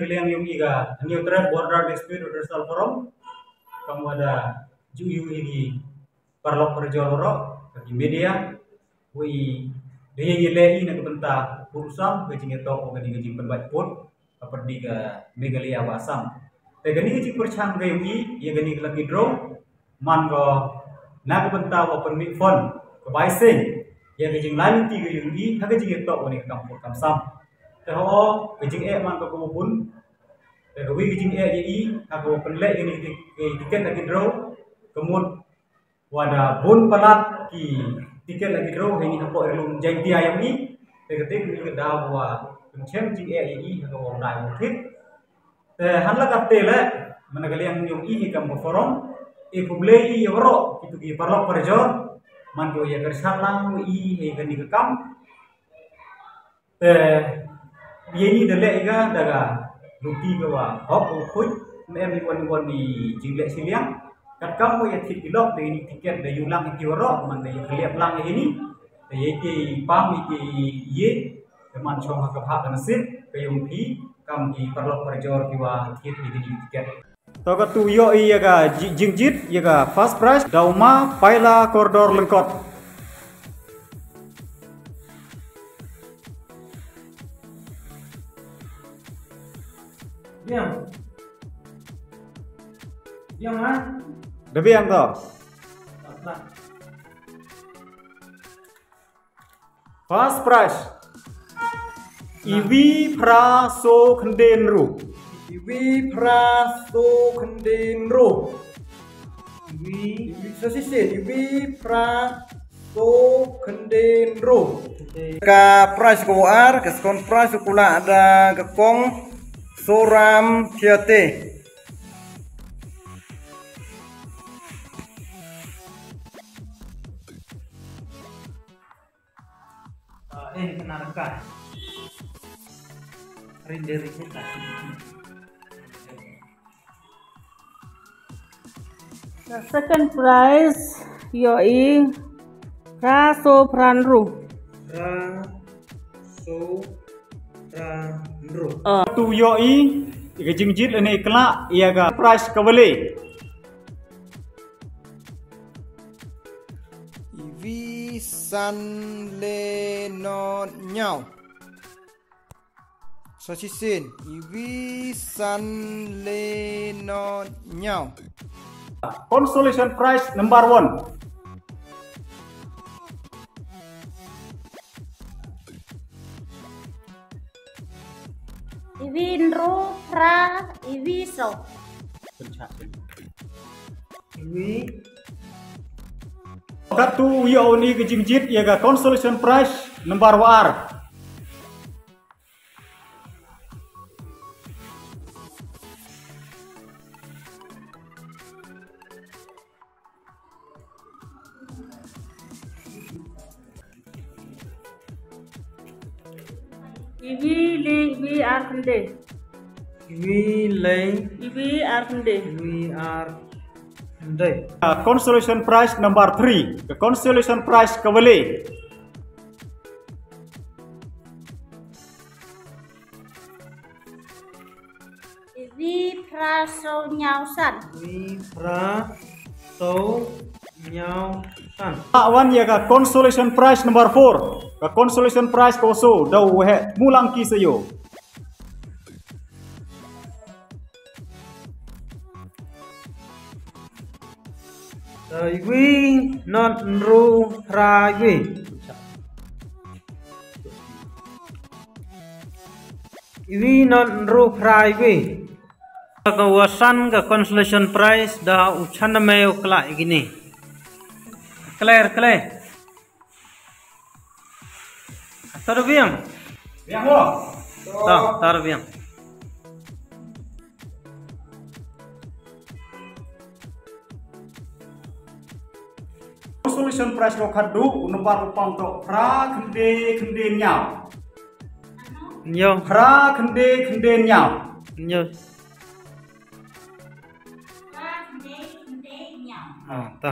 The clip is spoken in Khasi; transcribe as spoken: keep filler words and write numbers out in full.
Liang yong i ka Hynñiewtrep Border Dispute Redressal Forum, kam wa da ju yu i ki paralok parajor waroh, ka ki media, wa i da ïeng ïaleh i na ka bynta u sam ka jingïatoh wa ka jingpynbeit vote ha pyrdi ka Meghalaya wa Assam. Te kani ka jingpyrshang ka yong i ïa kani ka lucky draw, man ko na ka bynta wa pynmih fund ka bai seng ïa ka jinglai lynti ka yong i ha ka jingïatoh wa kani ka kam vote kam sam. Te ho ka jingeh man ko kaba bun. Te ka wi ka jingeh ïa i ha ka wa pynleh ïa kani ka tiket lucky draw, ka mut wa da bun palat ki tiket lucky draw ha ini hapoh ri lum Jaintia yong i. Te ka tip ni ka daw wa pynchem jingeh ïa i ha ka wa dai wa khit. Te hanla ka te le, man ka liang yong i hi kam ka forum, i khublei i ïa waroh kitu ki paralok parajor, man ko ïa kyrshan lang wa i ha kani ka kam. Te ïa ini da leh i ka da ka luti ka wa hok u khuid, em i wan wan i jingleh shiliang. Katkam wa ïa thit i lok da ini tiket da yu lang i ki waroh, man da ïa khliap lang ini. Te ïa ki pam i ki ïe, te man shong ha ka bha ka nasib ka yong phi, kam ki paralok parajor ki wa thit i ini tiket. To katu ïoh i ïa ka ji-, jingjit ïa ka first prize da u ma Paila Kordor Lyngkot. Biang. Biang, ha? Da biang to. First prize. Iwi phra so khynde ynru. Iwi phra so khynde ynru. Iwi, iwi, so shisien, iwi phra so khynde ynru. Ka prize ka ar, ka second prize u kulah da ka kong Soram Thiate. Eh, kena reka. Rinde rinde. The second prize, ïoh i phra so phra ynru. Phra so phra ynru. Ah. Tu ïoh i, i ka jingjit lane i klah, ïa ka prize ka wale. Iwi san le nod ñiaw. Sa shisien, iwi san le nod ñiaw. Consolation prize number one. Iwi ynru phra iwi so. Iwi. Katu ïoh uni ka jingjit ïa ka consolation prize number wa ar. Iwi le iwi ar khynde. Iwi le iwi ar khynde. Iwi ar khynde. Uh, consolation prize number three. The consolation prize ka wale. Iwi phra so ñiaw san. Iwi phra so ñiaw san. Wan ïa ka consolation prize number four. Ka consolation prize ko so da u he mulang ki sa ïoh. Iwi nod ynru phra iwi. Iwi nod ynru phra iwi. Ka wa san ka consolation prize da u Chanameo kla igini. Clear, clear. Tar biang. Biang lo. Tar, tar biang. Consolation prize ko khadduh, u nombar u pang to phra khynde khynde ñiaw. Ñiaw. Phra khynde khynde ñiaw. Ñiaw. Ah, ta.